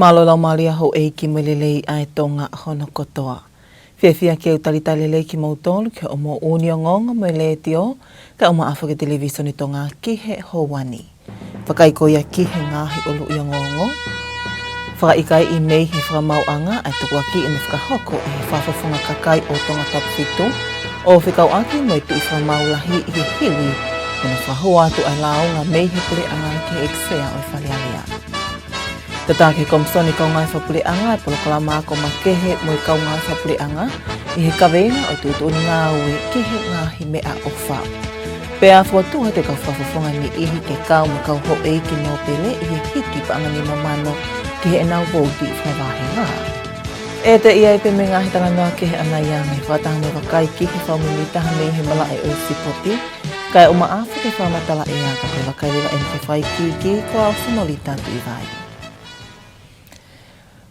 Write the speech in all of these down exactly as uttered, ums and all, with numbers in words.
Mālō e laumālie, houʻeiki, mo e lelei ʻa e Tonga hono kotoa. Fiefia ke u talitali lelei kimoutolu ki hoʻomou ʻuuni ongoongo mo e letiō, kae ʻumaʻā foki e Televīsone Tonga ki he houa ni. Vakai ko ia ki he ngaahi ʻuluʻi ongoongo. Fakaʻikaiʻi mei he fakamaauʻanga ʻa e tukuakiʻi naʻe fakahoko ʻe he Fakafofonga Kakai ʻo Tongatapu Fitu, ʻo fekauʻaki mo e Tuʻi Fakamaau Lahi ʻi he hili, ʻo ne fakahū atu ʻa e lāunga mei he puleʻanga ki he ʻEiki Sea ʻo e Fale Alea. Tataki ʻe he Komisoni Kau Ngāue Fakapuleʻanga e polokalama ako makehe mo e kau ngāue fakapuleʻanga ʻi he kaveinga ʻo e tuʻutuʻuni ngāue ki he ngaahi meʻaʻofa. Pea fokotuʻu atu e kau fakafofonga niʻihi ke kau mo e kau houʻeiki nōpele ʻi he hiki paʻanga nima mano ki heʻenau vouti fakavahenga. ʻE toe ʻi ai pē mo e ngaahi talanoa kehe ʻanai ange, fakataha mo e vakai ki he fakamuimuitaha mei he malaʻe ʻo e sipoti, kae ʻumaʻā foki e fakamatala ʻea, ka ko e vakai leva eni ki he fakaikiiki, ko au Simolita Tuʻivai.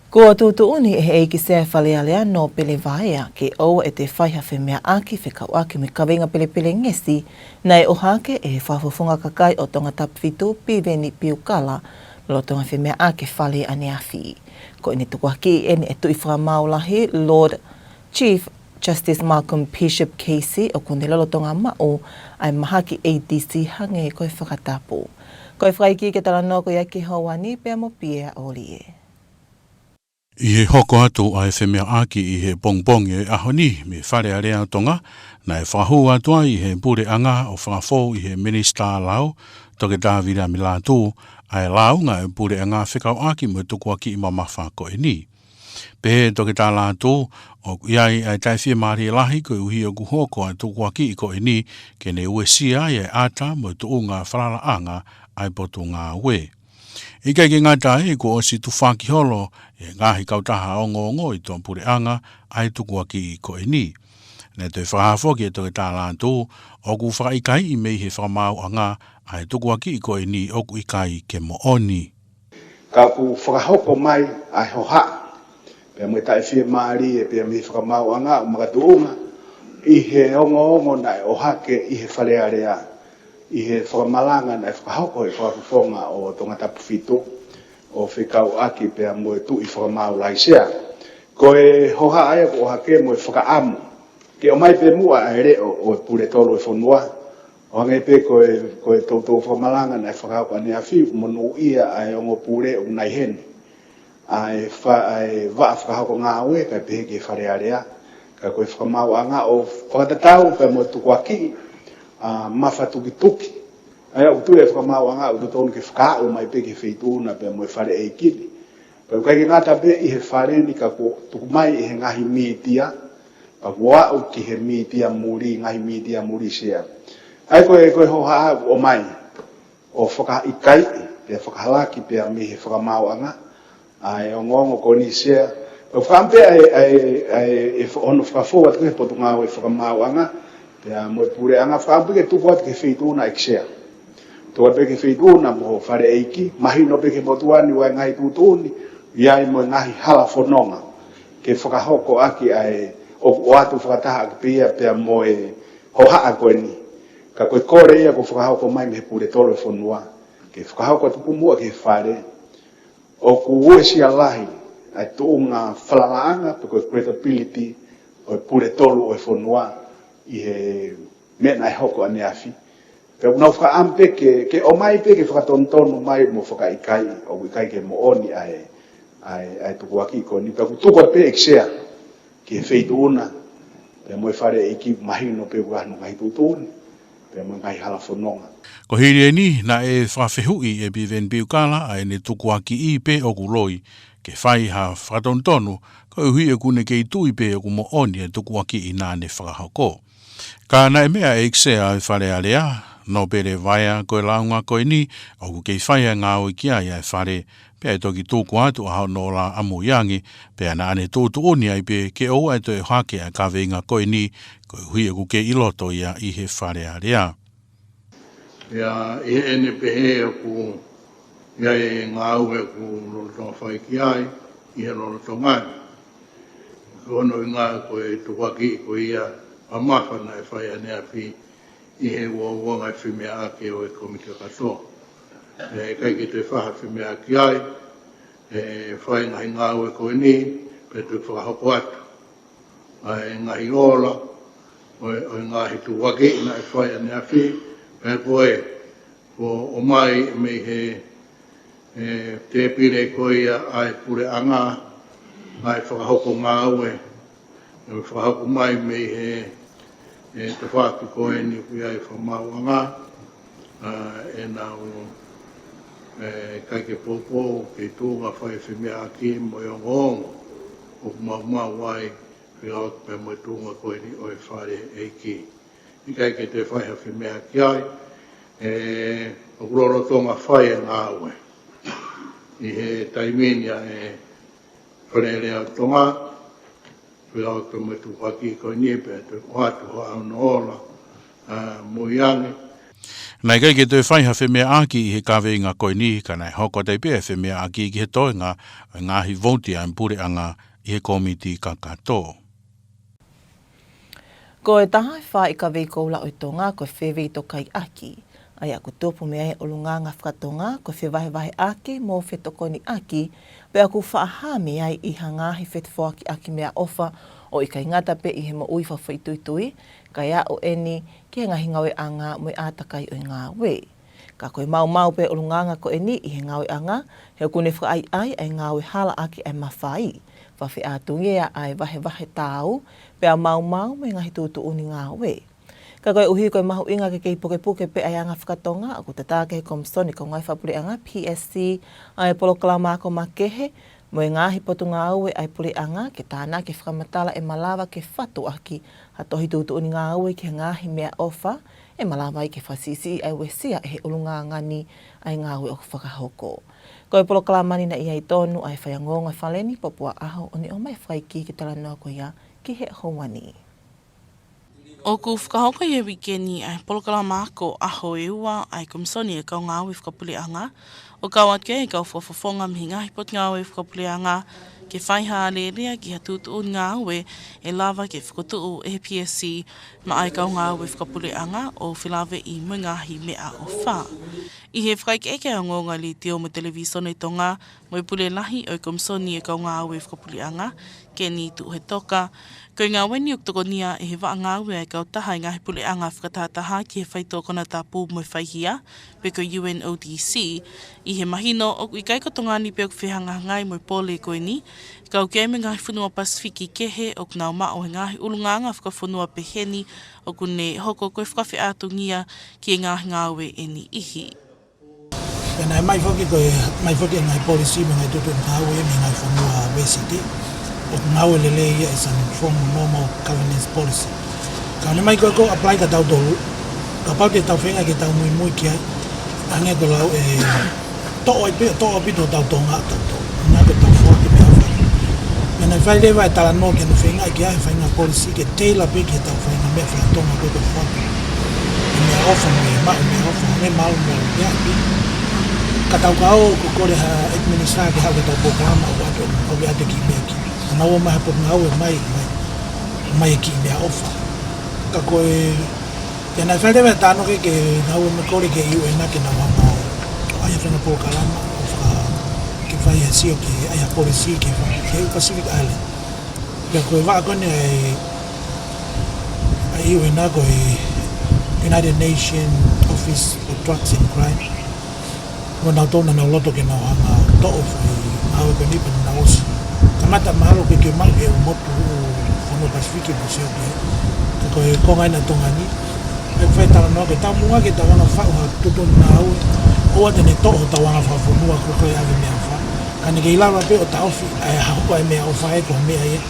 Kuo tuʻutuʻuni ʻe he ʻEiki Sea ʻo e Fale Alea, Nōpele Vaea, ke ʻoua ʻe toe fai ha femeaʻaki fekauʻaki mo e kaveinga pelepelengesi naʻe ʻohake ʻe he Fakafofonga Kakai ʻo Tongatapu Fitu, Piveni Piukala, lolotonga e femeaʻaki e fale ʻaneafi. Ko ʻene tukuakiʻi eni ʻe he Tuʻi Fakamaau Lahi, Lord Chief Justice Malcolm Bishop Casey, ʻoku ne lolotonga maʻu ʻa e mahaki A D C hangē ko e fakatapu. Ko e fakaikiiki e talanoa ko ia ki he houa ni pea mo Pia ʻOlie. ʻI he hoko atu ʻa e femeaʻaki ʻi he pongipongi ʻo e ʻaho ni mei he Fale Alea ʻo Tonga, naʻe fakahū atu ai ʻe he puleʻanga ʻo fakafou ʻi he Minisitā Lao, Toketā Viliami Lātū, ʻa e lāunga ʻa e puleʻanga fekauʻaki mo e tukuakiʻi mamafa ko eni. Pehē ʻe Toketā Lātū, ʻoku ʻi ai ʻa e taʻefiemālie lahi koeʻuhi ʻoku hoko ʻa e tukuakiʻi ko eni ke ne uesia ai ʻa e ʻata mo e tuʻunga falalaʻanga ʻa e Potungāue. ʻIkai ke ngata ai, kuo ʻosi tufaki holo ʻe he ngaahi kautaha ongoongo ʻi tuʻapuleʻanga ʻa e tukuakiʻi ko eni. Naʻe toe fakahā foki ʻe Toketā Lātū, ʻoku fakaʻikaiʻi mei he fakamaauʻanga ʻa e tukuakiʻi ko eni ʻoku ʻikai ke moʻoni. Ka ʻoku fakahoko mai ʻa e hohaʻa pea mo e taʻefiemālie pea mei he fakamaauʻanga ʻo makatuʻunga ʻi he ongoongo naʻe ʻohake ʻi he Fale Alea, ʻi he fakamalanga naʻe fakahoko ʻe he Fakafofonga ʻo Tongatapu Fitu, ʻo fekauʻaki pea mo e Tuʻi Fakamaau Lahi Sea. Ko e hohaʻa ia kuo ʻohake mo e fakaʻamu ke ʻomai pē muʻa ʻa e leʻo ʻo e Puletolu ʻo e fonua, ʻo hangē pē ko e, ko e toutou fakamalanga naʻe fakahoko ʻaneafi, monūʻia ʻa e ongo pule ʻoku nau ʻi heni, ʻa e fa-, ʻa e vaʻa fakahoko ngāue kae pehē ki he Fale Alea. Ka ko e fakamaauʻanga ʻo fakatatau pea mo e tukuakiʻi, ʻa, mafatukituki. ʻA ia ʻoku tui ʻa e fakamaauʻanga ʻoku totonu ke fakaaʻu mai pē ki he Feituʻuna pea mo e Fale ʻEiki ni. Pea ʻoku ʻikai ke ngata pē ʻi he Fale ni ka kuo tuku mai ʻe he ngaahi mītia, pea kuo aʻu ki he mītia muli, ngaahi mītia muli, Sea. ʻA ia ko e, ko e hohaʻa ʻoku ʻomai ʻo fakaʻikaiʻi pea fakahalaki pea mei he fakamaauʻanga ʻa e ongoongo ko eni, Sea. Pea fakaʻamu pē ʻa e, ʻa e, ʻa e, ʻe fa-, hono fakafou atu ki he Potungāue Fakamaauʻanga pea mo e puleʻanga, fakaʻamu pē ke tuku atu ki he Feituʻuna, ʻEiki Sea. Tuku atu pē ki he Feituʻuna mo e Fale ʻEiki, mahino pē ki he motuʻa ni ʻa e ngaahi tuʻutuʻuni, ʻi ai mo e ngaahi hala fononga ke fakahoko ʻaki ʻa e, ʻo, ʻoatu fakataha ʻaki pē ia pea mo e hohaʻa ko eni. Ka ko e kole ia kuo fakahoko mai mei he Puletolu ʻo e fonua ke fakahoko atu pē muʻa ki he Fale, ʻoku uesia lahi ʻa e tuʻunga falalaʻanga pe ko e credibility ʻo e Puletolu ʻo e fonua ʻi he meʻa naʻe hoko ʻaneafi. Pea ʻoku nau fakaʻamu pē ke, ke ʻomai pē ke fakatonutonu mai mo fakaʻikaiʻi ʻoku ʻikai ke moʻoni ʻa e, ʻa e, ʻa e tukuakiʻi ko eni. Pea ʻoku tuku atu pē, ʻEiki Sea, ki he Feituʻuna pea mo e Fale ʻEiki, mahino pē ʻoku ʻi ai hono ngaahi tuʻutuʻuni pea mo e ngaahi hala fononga. Ko e hili eni, naʻe fakafehuʻi ʻe Piveni Piukala ʻa ʻene tukuakiʻi pe ʻoku loi ke fai ha fakatonutonu, koeʻuhi ʻoku ne kei tui pē ʻoku moʻoni ʻa e tukuakiʻi naʻa ne fakahoko. Ka naʻe meʻa ʻe he ʻEiki Sea ʻo e Fale Alea, Nōpele Vaea, ko e lāunga ko eni ʻoku kei fai ʻa e ngāue ki ai ʻa e Fale, pea ʻe toki tuku atu ʻa hono ola ʻamuiange, pea naʻa ne tuʻutuʻuni ai pē ke ʻoua ʻe toe ʻohake ʻa e kaveinga ko eni, koeʻuhi ʻoku kei ʻi loto ia ʻi he Fale Alea. Pea ʻi heʻene pehē ʻoku ʻi ai e ngāue ʻoku lolotonga fai ki ai ʻi he lolotonga ni. Ko hono ʻuhinga ko e tukuakiʻi ko ia ʻa e mamafa naʻe fai ʻaneafi ʻi he uouangafemeʻaʻaki ʻo e Kōmiti Kakato. Pea ʻikai ke toe fai ha femeʻaʻaki ai, ʻe fai ngaahi ngāue ko eni, pea toki fakahoko atu ʻa e ngaahi ola ʻo e, ʻo e ngaahi tuʻuaki naʻe fai ʻaneafi, pea ko e, kuo ʻomai mei he, e, tēpile ko ia ʻa e puleʻanga, ʻa e fakahoko ngāue, ʻe fakahoko mai mei he, e, tafaʻaki ko eni ʻoku ʻi ai e fakamaauʻanga, ʻa, ʻenau, e, ʻikai ke poupou, kei tuʻunga fai e femeʻaʻaki mo e ongoongo ʻoku maumau ai, fekauʻaki pea mo e tuʻunga ko eni ʻo e fale ʻeiki. ʻIkai ke toe fai ha femeʻaʻaki ai, e, ʻoku lolotonga fai e ngāue ʻi he taimi ni ʻa e Fale Alea ʻo Tonga, fekauʻaki pea mo e tuʻuaki ko eni pea toe ʻoatu haʻane ola, ʻa, mo ia ange. Naʻe ʻikai ke toe fai ha femeʻaʻaki ʻi he kaveinga ko eni, ka naʻe hoko atu ai pē e femeʻaʻaki ki he toenga ʻo e ngaahi vouti ʻa e puleʻanga ʻi he kōmiti kakato. Ko e taha e faaʻi kavei koula ʻo Tonga ko e Fevei Tokaiʻaki, ʻa ia ʻoku tupu mei ai e ʻulungaanga faka-Tonga ko e fevahevaheʻaki mo fetokoniʻaki, pea ʻoku faʻa hā mei ai ʻi ha ngaahi fetufoakiʻaki meʻaʻofa, ʻo ʻikai ngata pē ʻi he moʻui fakafoʻituitui, kae aʻu eni ki he ngaahi ngāueʻanga mo e ʻātakai ʻo e ngāue. Ka ko e maumau pē ʻulungaanga ko eni ʻi he ngāueʻanga, he ʻoku ne fakaʻaiʻai ʻa e ngāue hala ʻaki ʻa e mafai, fakafeʻātungia ʻa e vahevahe taau, pea maumau mo e ngaahi tuʻutuʻuni ngāue. Ka koeʻuhi ko e mahuʻinga ke kei pukepuke pē ʻa e anga faka-Tonga, ʻoku tataki ʻe he Komisoni ʻo e Kau Ngāue Fakapuleʻanga, P S C, ʻa e polokalama ako makehe mo e ngaahi potungāue ʻa e puleʻanga, ke tānaki e fakamatala ʻe malava ke fatu ʻaki ha tohi tuʻutuʻuni ngāue ki he ngaahi meʻaʻofa, ʻe malava ai ke fakasiʻisiʻi ʻa e uesia ʻe he ʻulungaanga ni ʻa e ngāue ʻoku fakahoko. Ko e polokalama ni naʻe ʻi ai tonu ʻa e faiongoongo ʻo e Fale ni, Popua ʻAho, ʻo ne ʻomai e fakaikiiki ʻo e talanoa ko ia ki he houa ni. ʻOku fakahoko ʻi he uike ni ʻa e polokalama ako ʻaho ʻe ua ʻa e Komisoni ʻo e Kau Ngāue Fakapuleʻanga, ʻo kau atu ki ai e kau fakafofonga mei he ngaahi potungāue fakapuleʻanga, ke fai ha alēlea ki ha tuʻutuʻuni ngāue ʻe lava ke fokotuʻu ʻe he P S C maʻa e kau ngāue fakapuleʻanga, ʻo felāveʻi mo e ngaahi meʻaʻofa. ʻI he fakaʻekeʻeke ʻa e Ongoongo ʻa e Letiō mo e Televīsone Tonga mo e Pule Lahi ʻo e Komisoni ʻo e Kau Ngāue Fakapuleʻanga, Keni Tuʻuhetoka, ko e ngāue ni ʻoku tokonia ʻe he vaʻa ngāue ʻa e kautaha ʻo e ngaahi puleʻanga fakatahataha ki he faitoʻo konatapu mo e faihia, pe ko e U N O D C, ʻi he mahino ʻoku ʻikai ko Tonga ni pē ʻoku fehangahangai mo e pole ko eni, ka ʻoku ʻi ai mo e ngaahi fonua Pasifiki kehe ʻoku nau maʻu ʻe he ngaahi ʻulungaanga fakafonua peheni ʻoku ne hoko ko e fakafeʻātungia ki he ngaahi ngāue ʻe niʻihi. Pea naʻe ʻomai foki ko e, ʻomai foki e ngaahi polisi mo e ngaahi tuʻutuʻuni ngāue mei he ngaahi fonua West Side, ʻoku ngāue lelei ia ʻi he formal normal governance policy. Ka ʻomai ko ē ʻo apply kia tautolu, kapau te tau feinga ke tau muimui ki ai, hangē ko e lau ʻe toʻo ai pē, toʻo ʻaupito hotau Tonga ʻatautolu. Hangē ko ʻetau foaki meʻaʻofa. Pea naʻe fai leva e talanoa ki hono feingaʻi ke ʻi ai ha faʻahinga polisi ke tailor pē ki heʻetau faʻahinga meʻa faka-Tonga ko ē ko e foaki e meʻaʻofa mo e maʻu meʻaʻofa, mo e malu mo e meʻa pē. Ka tau ka ō ʻo kole ha administrator ke haʻu ki heʻetau polokalama ʻo ʻoatu, ʻo ʻoatu e kiʻi meʻa ki. Ka naʻa nau ō mai ha potungāue mai, mai, mai e kiʻi meʻaʻofa. Ka ko e, pea naʻe fai leva e talanoa ke, ke nau ō mai kole ki he U N ke nau hanga ʻo ʻai ha faʻahinga polokalama ʻo faka-, ke fai ha sio ki he, ʻai ha polisi ki he, ki he Pacific Island. Pea ko e vaʻa ko eni ʻa e, ʻa e U N ko e United Nations Office for Drugs and Crime. Ko nautolu naʻa nau loto ke nau hanga ʻo toʻo e ngāue ko eni pea naʻa nau ʻosi kamata mahalo ke, ke maʻu ʻe he ʻū motu ʻū fonua Pasifiki mo sio ki ai. Ka ko e konga eni ʻa Tonga ni, ʻoku fai talanoa ke tau muʻa ke tau hanga ʻo faʻu ha tuʻutuʻuni ngāue, ʻoua te ne toʻo hotau anga fakafonua ko ē ko e ʻave meʻaʻofa. Ka ne kei lava pē ʻo taʻofi ʻa e hoko ʻa e meʻaʻofa ē ko ha meʻa ia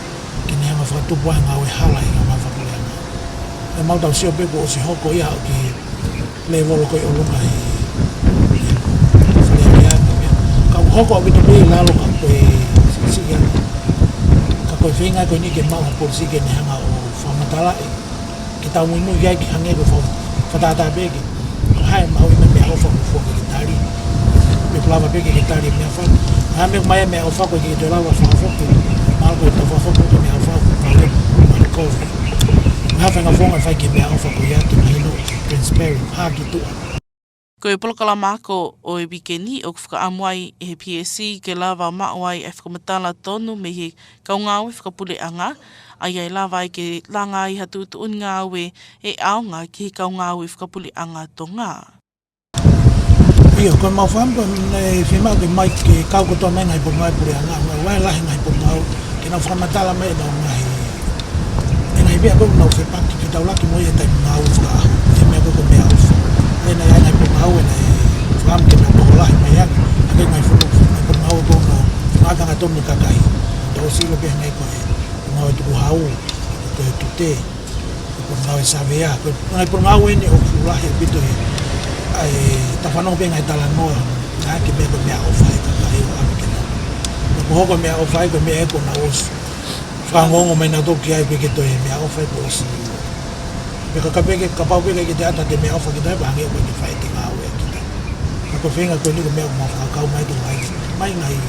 ke ne hanga ʻo fakatupu ai e ngāue hala ʻi he ngaahi fakapuleʻanga. ʻE mau tau sio pē kuo ʻosi hoko ia ʻo ki he lēvolo ko ē ʻi ʻolunga ʻi, ʻi Fale Alea mo e meʻa. Ka ʻoku hoko ʻaupito pē ʻi lalo ka ko e siʻisiʻi ange. Ka ko e feinga ko eni ke maʻu ha polisi ke ne hanga ʻo fakamatalaʻi, ke tau muimui ki ai ke hangē ko e fakatātā pē ke ko e hā e mahuʻinga e meʻaʻofa mo e foaki ke tali. Pe ʻoku lava pē ke, ke tali e meʻaʻofa. Ka ko e meʻa mai e meʻaʻofa ko ē ke toe lava fakafoki. Mahalo ko ʻetau fakafoki e meʻaʻofa ko e pale, mahalo ko e hā e faʻahinga founga ʻe fai ki he meʻaʻofa ko ia ke mahino transparent, hā ki tuʻa. Ko e polokalama ako ʻo e uike ni ʻoku fakaʻamu ai ʻe he P S C ke lava ʻo maʻu ai e fakamatala tonu mei he kau ngāue fakapuleʻanga, ʻa ia ʻe lava ai ke langa ai ha tuʻutuʻuni ngāue ʻe ʻaonga ki he kau ngāue fakapuleʻanga Tonga. ʻIo, ko e mau fakaʻamu ko eni, fiemaʻu ke mai ke kau kotoa mai ngaahi potungāue puleʻanga, ngaahi vahe lahi ngaahi potungāue, ke nau fakamatala mai ʻenau ngaahi, ʻenau ngaahi meʻa ko ē ʻoku nau fepaki, fetaulaki mo ia he taimi ngāue fakaʻaho, ʻi he meʻa ko ē ko e meʻaʻofa. ʻA ia naʻe ʻi ai ngaahi potungāue naʻe fakaʻamu ke nau tokolahi mai ange, ʻa ia ko e ngaahi fonu, ngaahi potungāue ko ē ʻoku nau ngāue ʻaki angatonu e kakai. Tau sio pē hangē ko e potungāue tukuhau, ko e tute, ko e potungāue savea, ko e ngaahi potungāue eni ʻoku fuʻu lahi ʻaupito he, ʻa e, tau fanongo pē ngaahi talanoa, naʻe ʻi ai e meʻa ko e meʻaʻofa ʻa e kakai ʻo ʻalu ke nau. Naʻe hoko e meʻaʻofa ia ko e meʻa ia kuo nau ʻosi fakaongoongo mai nautolu ki ai pē ke toe meʻaʻofa ia kuo ʻosi. Pea ka, ka pē ke, kapau pē ke te ʻata ʻete meʻaʻofa ki ai pea hangē ʻoku ʻikai ke fai ʻete ngāue ia ki ai. Ka ko e feinga ko eni ko e meʻa ʻoku mau fakakaukau mai atu mai, mai ngaahi,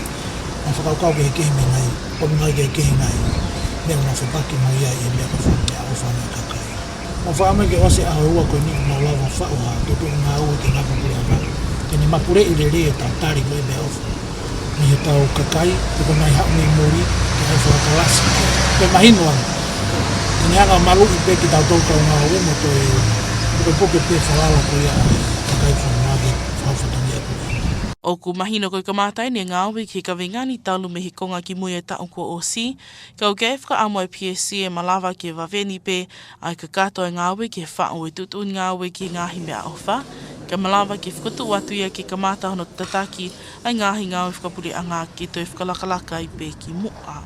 mau fakakaukau kehekehe mei ngaahi, ʻoku ngaahi kehekehe ngaahi meʻa ʻoku nau fepaki mo ia ʻi he meʻa ko e fakameʻaʻofa ʻa e kakai. Mau fakaʻamu ke ʻosi e ʻaho ʻe ua ko eni ʻoku mau lava ʻo faʻu ha tuʻutuʻuni ngāue ki he ngaahi fakapuleʻanga, ke ne mapuleʻi lelei ʻetau tali ko ē meʻaʻofa mei heʻetau kakai, pe ko e ngaahi haʻu mei muli, ke ʻai fakakalasi. Pea mahino ange, ʻe ne hanga ʻo maluʻi pē kitautolu kau ngāue mo toe pukepuke pē falala ko ia ʻa e kakai fonua ke fakafatongia ko ia. ʻOku mahino ko e kamata eni e ngāue ki he kaveinga ni talu mei he konga kimui e taʻu kuo ʻosi, ka ʻoku ʻi ai e fakaʻamu ʻa e P S C ʻe malava ke vave ni pē ʻa e kakato e ngāue ki he faʻu e tuʻutuʻuni ngāue ki he ngaahi meʻaʻofa, kae malava ke fokotuʻu atu ia ke kamata hono tataki ʻa e ngaahi ngāue fakapuleʻanga ke toe fakalakalaka ai pē ki muʻa.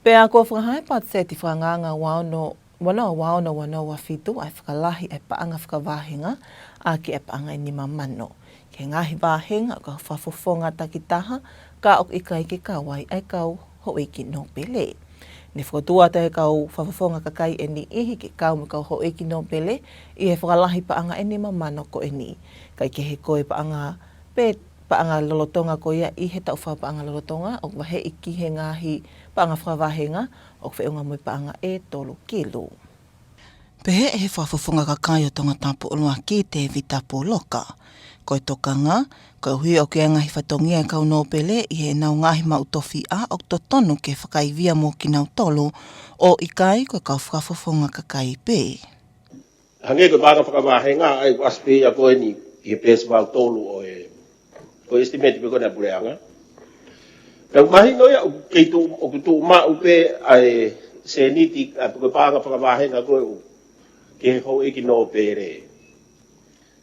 Pea kuo fakahā ʻe he patiseti fakaangaanga ua ono, ua noa ua ono ua noa ua fitu ʻa e fakalahi ʻa e paʻanga fakavāhenga ʻaki ʻa e paʻanga ʻe nima mano ki he ngaahi vāhenga ʻo e kau fakafofonga takitaha, ka ʻoku ʻikai ke kau ai ʻa e kau houʻeiki nōpele. Ne fokotuʻu atu ʻe he kau fakafofonga kakai ʻe niʻihi ke kau mo e kau houʻeiki nōpele ʻi he fakalahi paʻanga ʻe nima mano ko eni. Kae kehe ko e paʻanga pe paʻanga lolotonga ko ia ʻi he taʻu fakapaʻanga lolotonga ʻoku vaheʻi ki he ngaahi paʻanga fakavāhenga ʻoku feʻunga mo e paʻanga ʻe tolu kilu. Pehē ʻe he fakafofonga kakai ʻo Tongatapu ʻUluaki, Tēvita Puloka, ko e tokanga, koeʻuhi ʻoku ʻi ai e ngaahi fatongia ʻa e kau nōpele ʻi heʻenau ngaahi maʻu tofiʻa, ʻoku totonu ke fakaivia mo kinautolu, ʻo ʻikai ko e kau fakafofonga kakai pē. Hangē ko e paʻanga fakavāhenga, ʻa ia ʻoku ʻasi pē ia ko eni ʻi he peesi valu tolu ʻo e, ko e estimate pē ko ena ʻa e puleʻanga. Pea ʻoku mahino ia ʻoku kei tuʻu, ʻoku tuʻu maʻu pē ʻa e sēniti, ʻa ia ko e paʻanga fakavāhenga ko ē ʻoku ki he houʻeiki nōpele.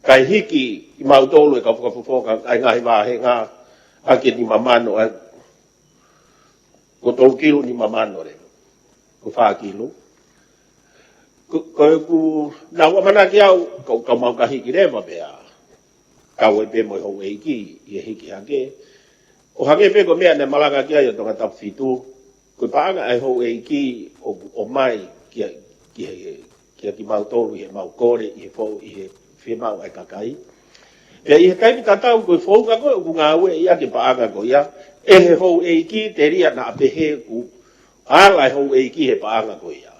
Kae hiki ʻe mautolu e kau fakafofonga ʻa e ngaahi vāhenga ʻaki e nima mano, ʻa ia ko e tolu kilu nima mano leva. Ko e fā kilu. Ko, ko ʻeku, naʻá ku ʻamanaki au, kau, kau mau ka hiki leva pea kau ai pē mo e houʻeiki ʻi he hiki hake. ʻO hangē pē ko e meʻa naʻe malanga ki ai ʻa Tongatapu fitu, ko e paʻanga ʻa e houʻeiki ʻoku ʻomai kia, kia, kia kimautolu ʻi heʻemau kole, ʻi he fo-, ʻi he fiemaʻu ʻa e kakai. Pea ʻi he taimi tatau ko e founga ko ē ʻoku ngāueʻi ʻaki e paʻanga ko ia ʻe he houʻeiki, telia naʻa pehē ʻoku ala e houʻeiki he paʻanga ko ia.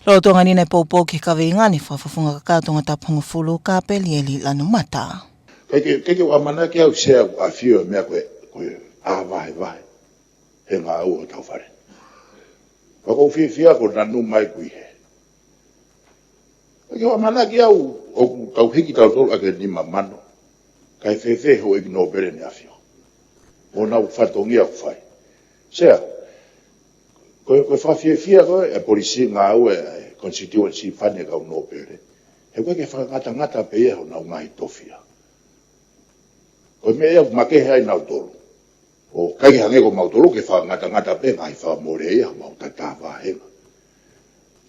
Lolotonga ni naʻe poupou ki he kaveinga ni e fakafofonga kakai ʻo Tongatapu hongofulu, Kapelieli Lanumata. ʻIkai ke, ʻikai ke u ʻamanaki au Sea ʻoku ʻafio e meʻa ko e, ko e ʻā vahevahe he ngāue ʻo hotau fale. Pea ʻoku ou fiefia ko e nanu mai kui he. ʻIkai ke u ʻamanaki au ʻoku tau hiki tautolu ʻaki e nima mano. Kae fēfē houʻeiki nōpele ne ʻafio. Mo honau fatongia ʻoku fai. Sea, ko e, ko e fakafiefia ko ē e polisī ngāue ʻa e constituency fund ʻa e kau nōpele. He ʻoku ʻikai ke fakangatangata pē ia honau ngaahi tofiʻa. Ko e meʻa ia ʻoku makehe ai nautolu. ʻOku ʻikai ke hangē ko mautolu ke fakangatangata pē ngaahi fakamole ia homau tatā vāhenga.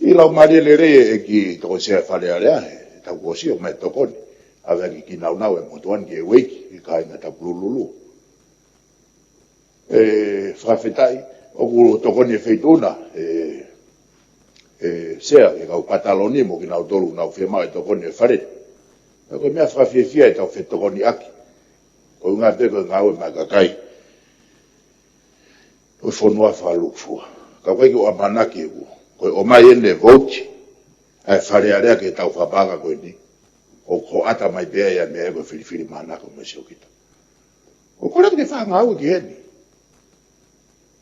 ʻI he laumālie lelei e ʻEiki Tokoni Sea Fale Alea he taʻu kuo ʻosi ʻomai e tokoni, ʻave ange ki he nāunau e motuʻa ni ki he ueiki, ki he kāinga Tapulululu. ʻE fakafetaʻi, ʻoku tokoni e feituʻu na, ʻe, ʻe Sea, ki he kau pataloni mo kinautolu ʻoku nau fiemaʻu e tokoni e fale. Pea ko e meʻa fakafiefia ʻetau fetokoniʻaki. Ko e ʻuhinga pē ko e ngāue maʻa e kakai ʻo e fonua fakalūkufua. Ka ʻoku ʻikai ke u ʻamanaki ʻeku, ko e ʻomai eni e vouti ʻa e Fale Alea ki he taʻu fakapaʻanga ko eni, ʻoku hoʻata mai pē ia ʻa e meʻa ko e filifilimānako mo e siokita. ʻOku ou kole atu ke fakangāue ki heni.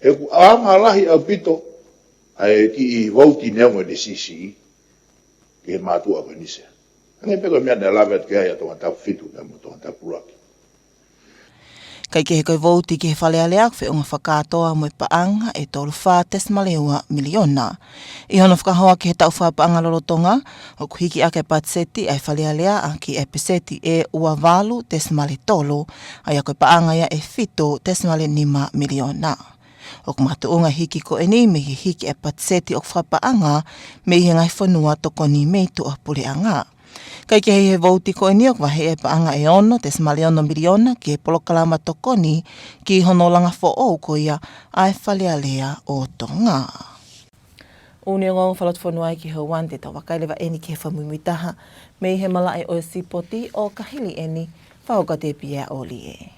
He ʻoku ʻaonga lahi ʻaupito ʻa e kiʻi vouti neongo ʻene siʻisiʻi ki he mātuʻa ko eni sea. Hangē pē ko e meʻa naʻe lave atu ki ai ʻa Tongatapu fitu pea mo Tongatapu ʻuluaki. Kae kehe ko e vouti ki he Fale Alea ʻoku feʻunga fakakātoa mo e paʻanga ʻe tolu fā tesimale ua miliona. ʻI hono fakahoa ki he taʻu fakapaʻanga lolotonga, ʻoku hiki ʻaki e patiseti ʻa e Fale Alea ʻaki e peseti ʻe ua valu tesimale tolu, ʻa ia ko e paʻanga ia ʻe fitu tesimale nima miliona. ʻOku makatuʻunga e hiki ko eni mei he hiki e patiseti ʻoku fakapaʻanga mei he ngaahi fonua tokoni mei tuʻapuleʻanga. Kae kehe ʻi he vouti ko eni ʻoku vaheʻi e paʻanga ʻe ono tesimale ono miliona ki he polokalama tokoni ki hono langa foʻou ko ia ʻa e Fale Alea ʻo Tonga. ʻUni ongoongo fakalotofonua ki he one te tau vakai leva eni ki he fakamuimuitaha mei he malaʻe ʻo e sipoti ʻo ka hili eni fakakatepia ʻo lie.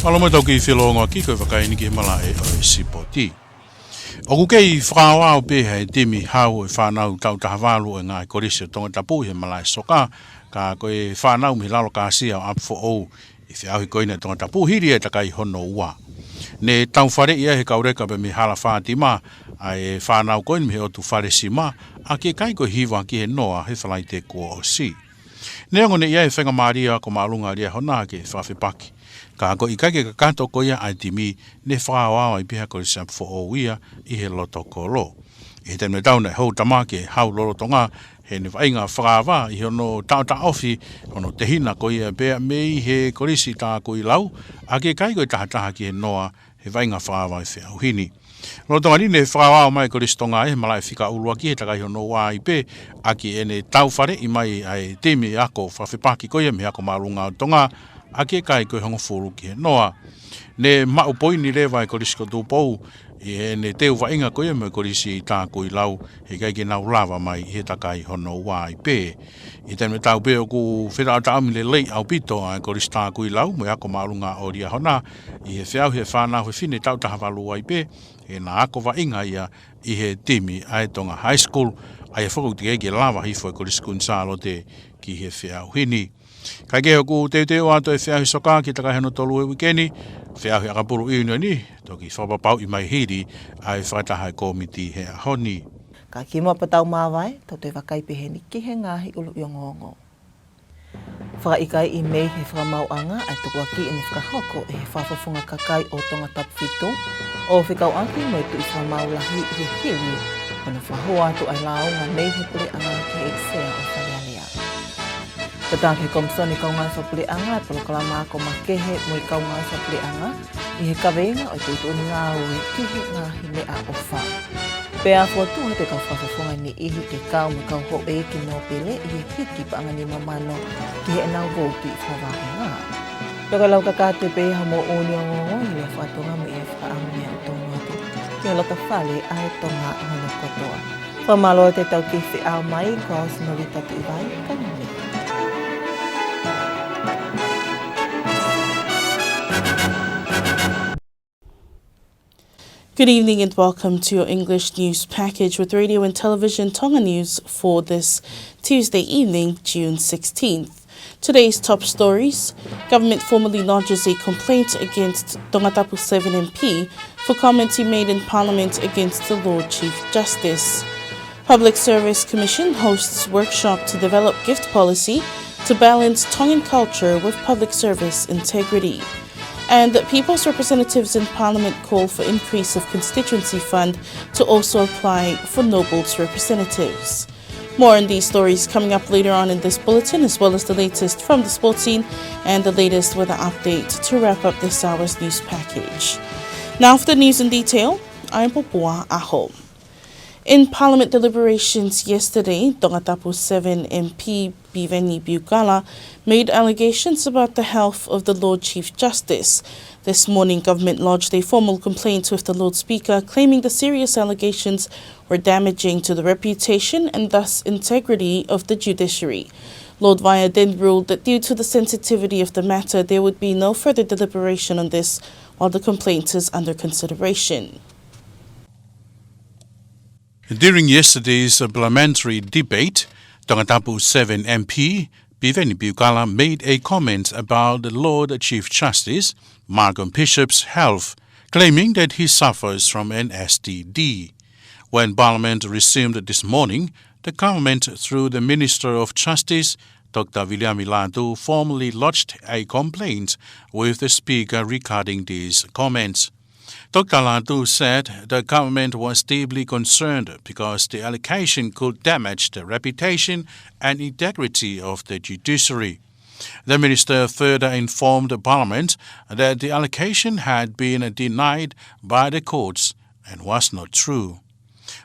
Mālō mo e tau kiʻi felongoaki ko e vakai eni ki he malaʻe ʻo e sipoti. ʻOku kei fakaaoao pē ʻe he timi hau ʻo e fānau taʻu taha valu ʻo e ngaahi kolisi ʻo Tongatapu ʻi he malaʻe soka, ka ko e fānau mei he lalo kāsia ʻo ʻApifoʻou ʻi he feʻauhi ko eni ʻa Tongatapu hili e takai hono ua. Ne taufaleʻi ʻe he kau leka pea mei Hala Fātima ʻa e fānau ko eni mei he ʻotu Falesima, ʻaki e kai ko e hiva ki he noa he Falaite kuo ʻosi. Neongo ne ʻi ai e faingamālie ʻa e Ako Māʻolunga ʻo Liahona ke fakafepaki, ka ko e ʻikai ke kakato ko ia ʻa e timi ne fakaaoao ai pē ʻe he Kolisi ʻApifoʻou ia ʻi he loto kolo. ʻI he taimi tatau naʻe hou tamaki e hau lolotonga heʻene vaʻinga fakaava ʻi hono taʻotaʻofi hono tehina ko ia pea mei he Kolisi Takuilau, ʻaki e kai ko e taha taha ki he noa he vaʻinga fakaava ʻo e feʻauhi ni. Lolotonga ni ne fakaaoao mai e Kolisi Tonga ʻi he malaʻe fika ʻuluaki he takai hono ua ai pē, ʻaki ʻene taufaleʻi mai ʻa e timi ako fakafepaki ko ia mei he Ako Māʻolunga ʻo Tonga, ʻaki e kai ko e hongofulu ki he noa. Ne maʻu poini leva e Kolisi ko Tupou ʻi heʻene teu vaʻinga ko ia mo e Kolisi Takuilau, he ʻikai ke nau lava mai ʻi he takai hono ua ai pē. ʻI he taimi tatau pē ʻoku fetaʻotaʻomi lelei ʻaupito ʻa e Kolisi Takuilau mo e Ako Māʻolunga ʻo Liahona ʻi he feʻauhi e fānau fefine taʻu taha valu ai pē, he naʻa ako vaʻinga ia ʻi he timi ʻa e Tonga High School, ʻa ia foki ʻoku teʻeki ke lava hifo e Kolisi Kuini Sālote ki he feʻauhi ni. Kae kehe ʻoku teuteu atu e feʻauhi soka ki he takai hono tolu ʻo e uike ni, feʻauhi ʻakapulu ʻiunioni, toki fakapapauʻi mai hili ʻa e fakataha e kōmiti he ʻaho ni. Ka kimuʻa pea tau māvae, tau toe vakai pē heni ki he ngaahi ʻuluʻi ongoongo. Fakaʻikaiʻi mei he fakamaauʻanga ʻa e tukuakiʻi ne fakahoko ʻe he Fakafofonga Kakai ʻo Tongatapu fitu, ʻo fekauʻaki mo e Tuʻi Fakamaau Lahi ʻi he hili hono fakahū atu ʻa e lāunga mei he puleʻanga ki he ʻEiki Sea ʻo e Fale Alea. Tataki he Komisoni Kaungāmeʻa Fakapuleʻanga e polokalama ako makehe mo e kaungāmeʻa fakapuleʻanga ʻi he kaveinga ʻo e tuʻutuʻuni ngāue ki he ngaahi meʻaʻofa. Pea fokotuʻu atu e kau fakafofonga niʻihi ke kau mo e kau houʻeiki nōpele ʻi he hiki paʻanga nima mano ki heʻenau vouti fakavāhenga. Pea ko e lau kakato pē ia hoʻomou ʻū ongoongo ʻi he lea faka-Tonga mo e fakaʻamu ia ʻo tonu atu ki he loto fale ʻa e Tonga hono kotoa. Fakamālō atu e tau kei feʻao mai, ko au Sinolita Tuʻivai, ka nini. Good evening and welcome to your English news package with Radio and Television Tonga News for this Tuesday evening, June sixteenth. Today's top stories: Government formally lodges a complaint against Tongatapu seven M P for comments he made in Parliament against the Lord Chief Justice. Public Service Commission hosts workshop to develop gift policy to balance Tongan culture with public service integrity. And People's Representatives in Parliament call for increase of constituency fund to also apply for Noble's representatives. More on these stories coming up later on in this bulletin, as well as the latest from the sports scene and the latest weather update to wrap up this hour's news package. Now for the news in detail, I'm Popua Aho. In Parliament deliberations yesterday, Tongatapu seven M P Piveni Piukala made allegations about the health of the Lord Chief Justice. This morning, government lodged a formal complaint with the Lord Speaker, claiming the serious allegations were damaging to the reputation and thus integrity of the judiciary. Lord Vaea then ruled that due to the sensitivity of the matter, there would be no further deliberation on this while the complaint is under consideration. During yesterday's parliamentary debate, Tongatapu seven M P Piveni Piukala made a comment about the Lord Chief Justice, Malcolm Bishop's health, claiming that he suffers from an S T D. When Parliament resumed this morning, the government, through the Minister of Justice, Doctor Viliami Lātū, formally lodged a complaint with the Speaker regarding these comments. Doctor Lātū said the government was deeply concerned because the allegation could damage the reputation and integrity of the judiciary. The minister further informed the Parliament that the allegation had been denied by the courts and was not true.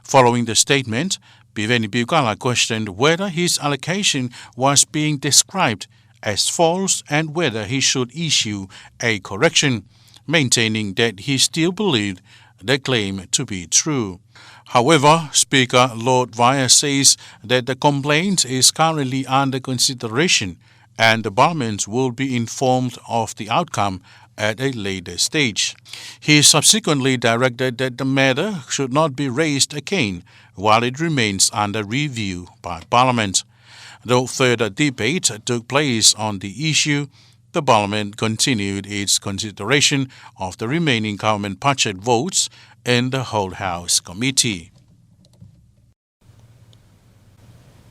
Following the statement, Piveni Piukala questioned whether his allegation was being described as false and whether he should issue a correction, maintaining that he still believed the claim to be true. However, Speaker Lord Vaea says that the complaint is currently under consideration and the Parliament will be informed of the outcome at a later stage. He subsequently directed that the matter should not be raised again while it remains under review by Parliament. Though further debate took place on the issue, the Parliament continued its consideration of the remaining government budget votes in the Whole House Committee.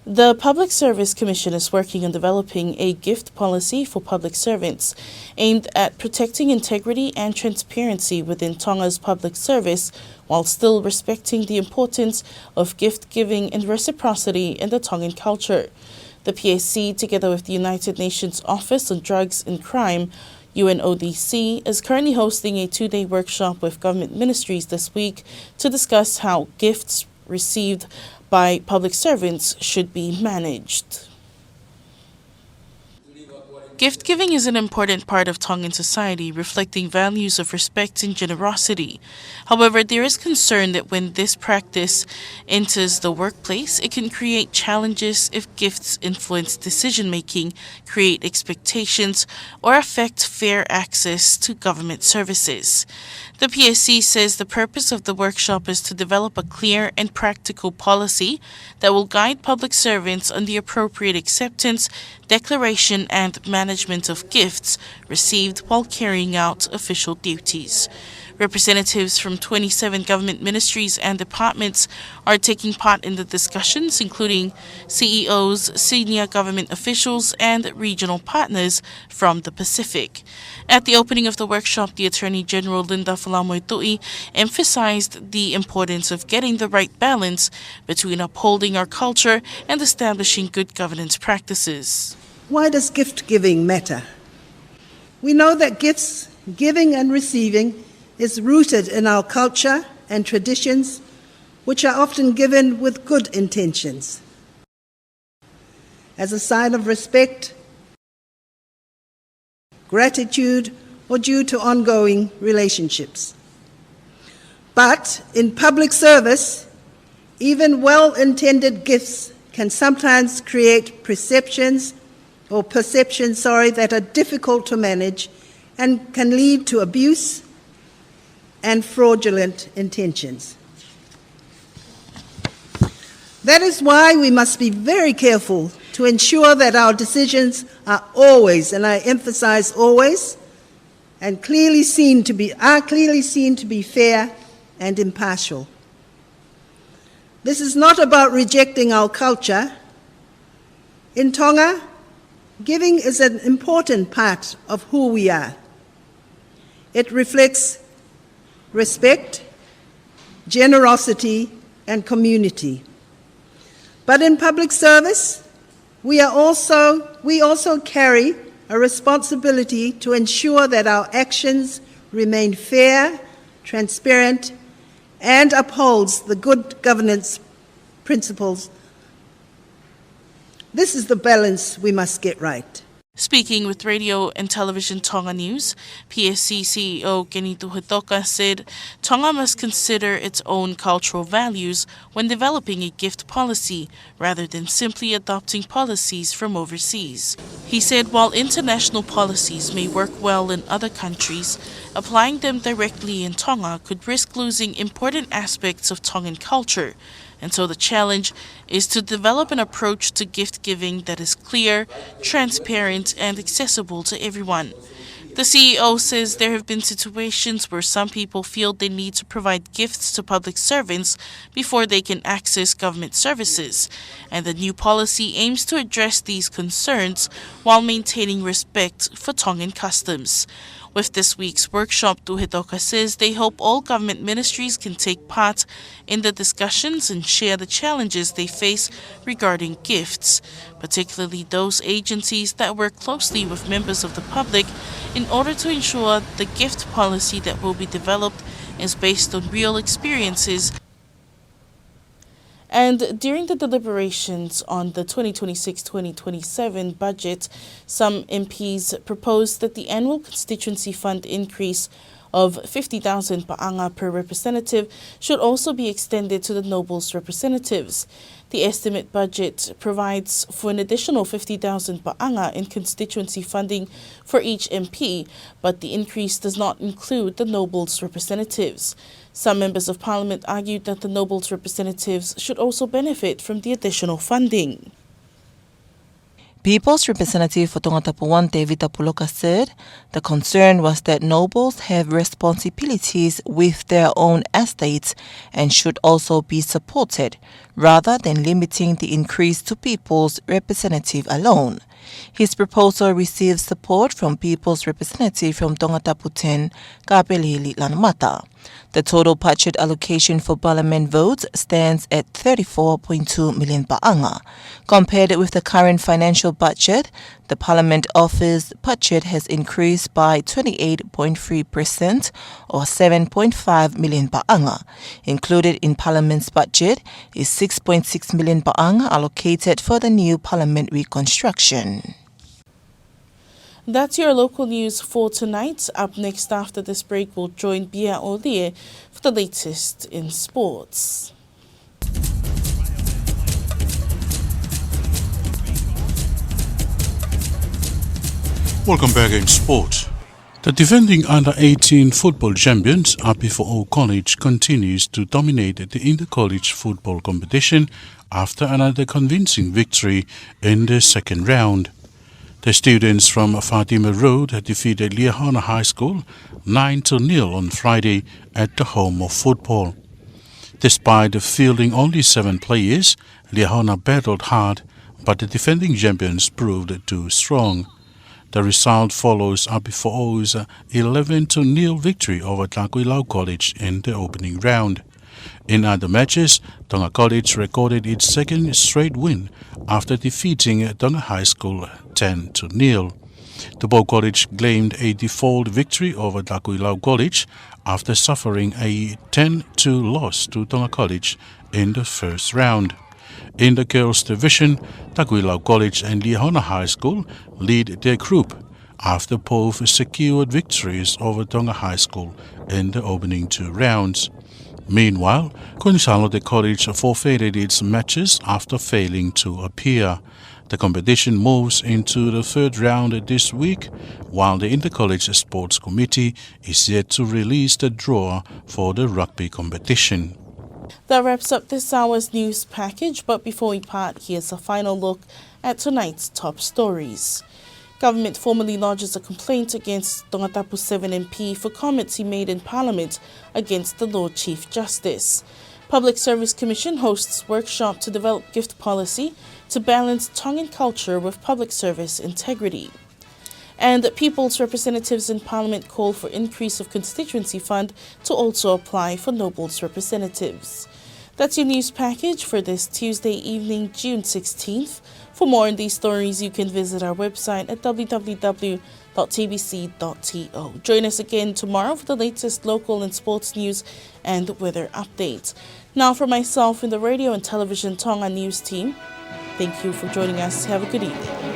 The Public Service Commission is working on developing a gift policy for public servants aimed at protecting integrity and transparency within Tonga's public service, while still respecting the importance of gift-giving and reciprocity in the Tongan culture. The P S C, together with the United Nations Office on Drugs and Crime, U N O D C, is currently hosting a two-day workshop with government ministries this week to discuss how gifts received by public servants should be managed. Gift-giving is an important part of Tongan society, reflecting values of respect and generosity. However, there is concern that when this practice enters the workplace, it can create challenges if gifts influence decision-making, create expectations, or affect fair access to government services. The P S C says the purpose of the workshop is to develop a clear and practical policy that will guide public servants on the appropriate acceptance, declaration, and management of gifts received while carrying out official duties. Representatives from twenty-seven government ministries and departments are taking part in the discussions, including C E Os, senior government officials, and regional partners from the Pacific. At the opening of the workshop, the Attorney General Linda Falamoetu'i emphasized the importance of getting the right balance between upholding our culture and establishing good governance practices. Why does gift giving matter? We know that gifts, giving and receiving, is rooted in our culture and traditions, which are often given with good intentions. As a sign of respect, gratitude, or due to ongoing relationships. But in public service, even well-intended gifts can sometimes create perceptions, or perceptions, sorry, that are difficult to manage and can lead to abuse and fraudulent intentions. That is why we must be very careful to ensure that our decisions are always, and I emphasize always, and clearly seen to be, are clearly seen to be fair and impartial. This is not about rejecting our culture. In Tonga, giving is an important part of who we are. It reflects respect, generosity, and community. But in public service, we are also, we also carry a responsibility to ensure that our actions remain fair, transparent, and upholds the good governance principles. This is the balance we must get right. Speaking with Radio and Television Tonga News, P S C C E O Keni Tuhetoka said Tonga must consider its own cultural values when developing a gift policy rather than simply adopting policies from overseas. He said while international policies may work well in other countries, applying them directly in Tonga could risk losing important aspects of Tongan culture, And so the challenge is to develop an approach to gift giving that is clear, transparent, and accessible to everyone. The C E O says there have been situations where some people feel they need to provide gifts to public servants before they can access government services, and the new policy aims to address these concerns while maintaining respect for Tongan customs. With this week's workshop, Tuʻiheʻtoka says they hope all government ministries can take part in the discussions and share the challenges they face regarding gifts, particularly those agencies that work closely with members of the public, in order to ensure the gift policy that will be developed is based on real experiences. And during the deliberations on the twenty twenty-six twenty twenty-seven budget, some M Ps proposed that the annual constituency fund increase of fifty thousand paʻanga per representative should also be extended to the Nobles representatives. The estimate budget provides for an additional fifty thousand paʻanga in constituency funding for each M P, but the increase does not include the Nobles representatives. Some members of parliament argued that the Nobles representatives should also benefit from the additional funding. People's Representative for Tongatapu one, Tevita Puloka, said the concern was that Nobles have responsibilities with their own estates and should also be supported, rather than limiting the increase to People's Representative alone. His proposal received support from People's Representative from Tongatapu ten, Kapeliheli Lanumata. The total budget allocation for parliament votes stands at thirty-four point two million paʻanga. Compared with the current financial budget, the parliament office budget has increased by twenty-eight point three percent, or seven point five million paʻanga. Included in parliament's budget is six point six million paʻanga allocated for the new parliament reconstruction. That's your local news for tonight. Up next after this break, we'll join Pia ʻOlie for the latest in sports. Welcome back in sport. The defending under eighteen football champions, ʻApifoʻou College, continues to dominate the inter-college football competition after another convincing victory in the second round. The students from Fatima Road defeated Liahona High School nine to nil on Friday at the home of football. Despite fielding only seven players, Liahona battled hard, but the defending champions proved too strong. The result follows ʻApifoʻou's eleven to nil victory over Takuilau College in the opening round. In other matches, Tonga College recorded its second straight win after defeating Tonga High School ten to nil. Tupou College claimed a default victory over Takuilau College after suffering a ten two loss to Tonga College in the first round. In the girls' division, Takuilau College and Liahona High School lead their group after both secured victories over Tonga High School in the opening two rounds. Meanwhile, Kuini Sālote College forfeited its matches after failing to appear. The competition moves into the third round this week, while the Inter-College Sports Committee is yet to release the draw for the rugby competition. That wraps up this hour's news package, but before we part, here's a final look at tonight's top stories. Government formally lodges a complaint against Tongatapu seven M P for comments he made in Parliament against the Lord Chief Justice. Public Service Commission hosts workshop to develop gift policy to balance Tongan culture with public service integrity. And People's Representatives in Parliament call for increase of constituency fund to also apply for Nobles representatives. That's your news package for this Tuesday evening, June sixteenth. For more on these stories, you can visit our website at W W W dot T B C dot T O. Join us again tomorrow for the latest local and sports news and weather updates. Now, from myself and the Radio and Television Tonga News team, thank you for joining us. Have a good evening.